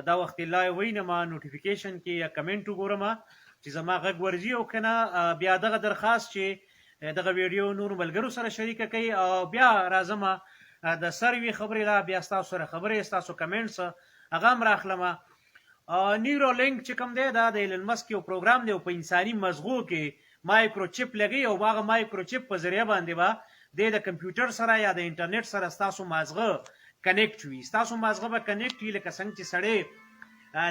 دا وخت لایو وینم، نوټیفیکیشن کې یا کمنټ وګورم چې زما غږ ورځي او کنه. بیا دغه درخواست چې دغه ویډیو نور ملګرو سره شریکه کړئ، او بیا راځم د سروي خبرې لا، بیا ستاسو سره خبرې، ستاسو کمنټس هغه هم راخلم. نیورو لینک چې کوم دی، دا د ایلن مسک یو پروګرام دی، او په انساني مزغو کې مایکرو چپ لګي، او هغه مایکرو چپ په ذریعه باندې به د کمپیوټر سره یا د انټرنیټ سره ستاسو مازغه کنیکټ وي. ستاسو مازغه به کنیکټ وي، لکه څنګه چې سړی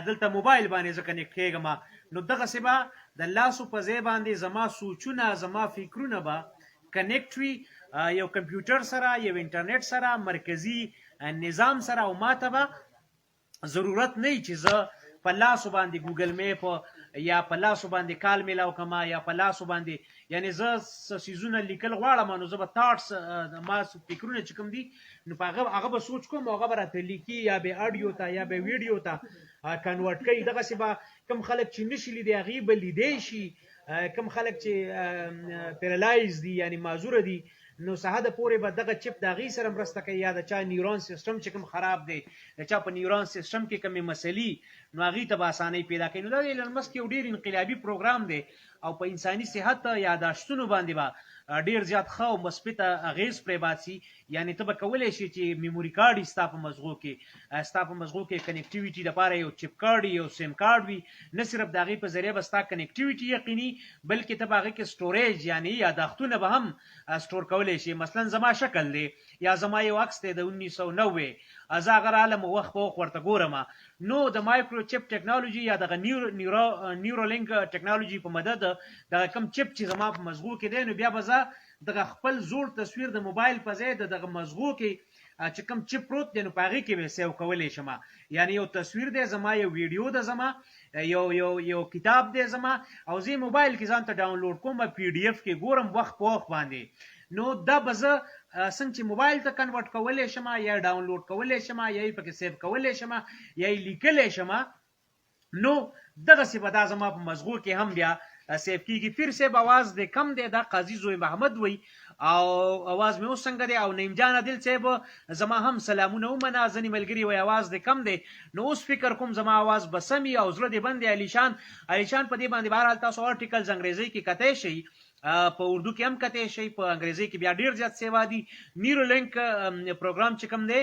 دلته موبایل باندې زه کنیکټ کېږم، نو دغسې به د لاسو په ځای باندې زما سوچونه، زما فکرونه به کنیکټ وي یو کمپیوټر سره، یو انټرنیټ سره، مرکزی نظام سره، او ماته به ضرورت نه چې زه په لاسو باندې ګوګل میپ یا په لاسو باندې کال میلاو کما یا په لاسو باندې، یعنی زه څه څیزونه لیکل غواړم، نو زه به تاټس، ما فکرونه چې کوم دي، نو په هغه به سوچ کوم او هغه به راته لیکي، یا به اډیو ته یا به ویډیو ته کنورټ کوي. دغسې به کوم خلک چې نشي لیدی، هغوی به لیدی شي. کوم خلک چې پیرالایز دي، یعنی معذوره دي، نو سهاد پورې به دغه چپ د هغې سره مرسته کوي، یا د چا نیورون سیستم چې کوم خراب دی، د چا په نیورون سیستم کې کومې مسلې، نو هغې ته به اسانۍ پیدا کوي. نو دا د ایلن مسک یو ډیر انقلابي پروګرام دی، او په انساني صحت یاداشتونو باندې به ډیر زیات ښه او مثبت اغیز پرې باسي. یعنی ته به کولی شي چې میموري کارډ ستا په مزغو کې، ستا په مزغو کې کنیکټیویټي لپاره یو چپ کارډ، یو سیم کارډ وي. نه صرف د هغې په ذریعه به ستا کنیکټیویټي یقیني، بلکې ته به هغې کې سټوریج، یعنی یاداښتونه به هم سټور کولی شي. مثلا زما شکل دی یا زما یو عکس دی د 1990، زه هغه رالم، وخت په وخت ورته ګورم، نو د مایکرو چپ ټکنالوژي یا دغه نیورو لینک ټکنالوژي په مدد، دغه کم چپ چې زما په مزغو کې دی، نو بیا به زه دغه خپل زوړ تصویر د موبایل په ځای د دغه مزغو کې چې کوم چپ پروت دی، نو په هغې کې به سیو کولی شم. یعنی یو تصویر دی زما، یو ویډیو ده زما، یو کتاب دی زما، او زه موبایل کې ځان ته ډاونلوډ کوم، پی ډي ایف کې ګورم وخت په وخت باندې، نو دا به زه څنګه چې موبایل ته کنورټ کولی شم، یا ډاونلوډ کولی شم، یا یې پکې سیو کولی شم، یا یې لیکلی شم، نو دغسې به دا زما په مزغو کې هم بیا سیف کیږي. پیر صاحب، اواز دې کم دی، دا قاضي زوی محمد وی، او اواز مې اوس څنګه دی؟ او نعیم جان عادل صاحب، زما هم سلامونه ومنه. ځینې ملګري وایي اواز دې کم دی، نو اوس فکر کوم زما اواز به سمي او زړه دې بند دی. علیشان، علیشان، په دې باندې بهرحال تاسو آرټیکلز انګریزي کې کتی شئ، په اردو کې هم کتی شئ، په انګریزي کې بیا ډیر زیات سیوا دي. نیورو لینک پروګرام چې کوم دی،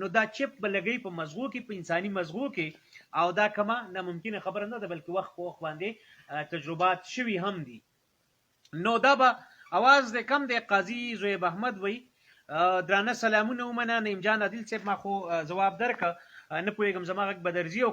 نو دا چپ به لګي په مزغو کې، په انساني مزغو کې، او دا کما ناممکنه خبره نه ده، بلکې وخت په وخت باندې تجربات شوي هم دي. نو دا به اواز دې کم دی، قاضي زویب احمد وی، درانه سلامونه ومنه. نعیم جان عادل صاحب، ما خو ځواب درک، نه پوهېږم زما غږ به درځي او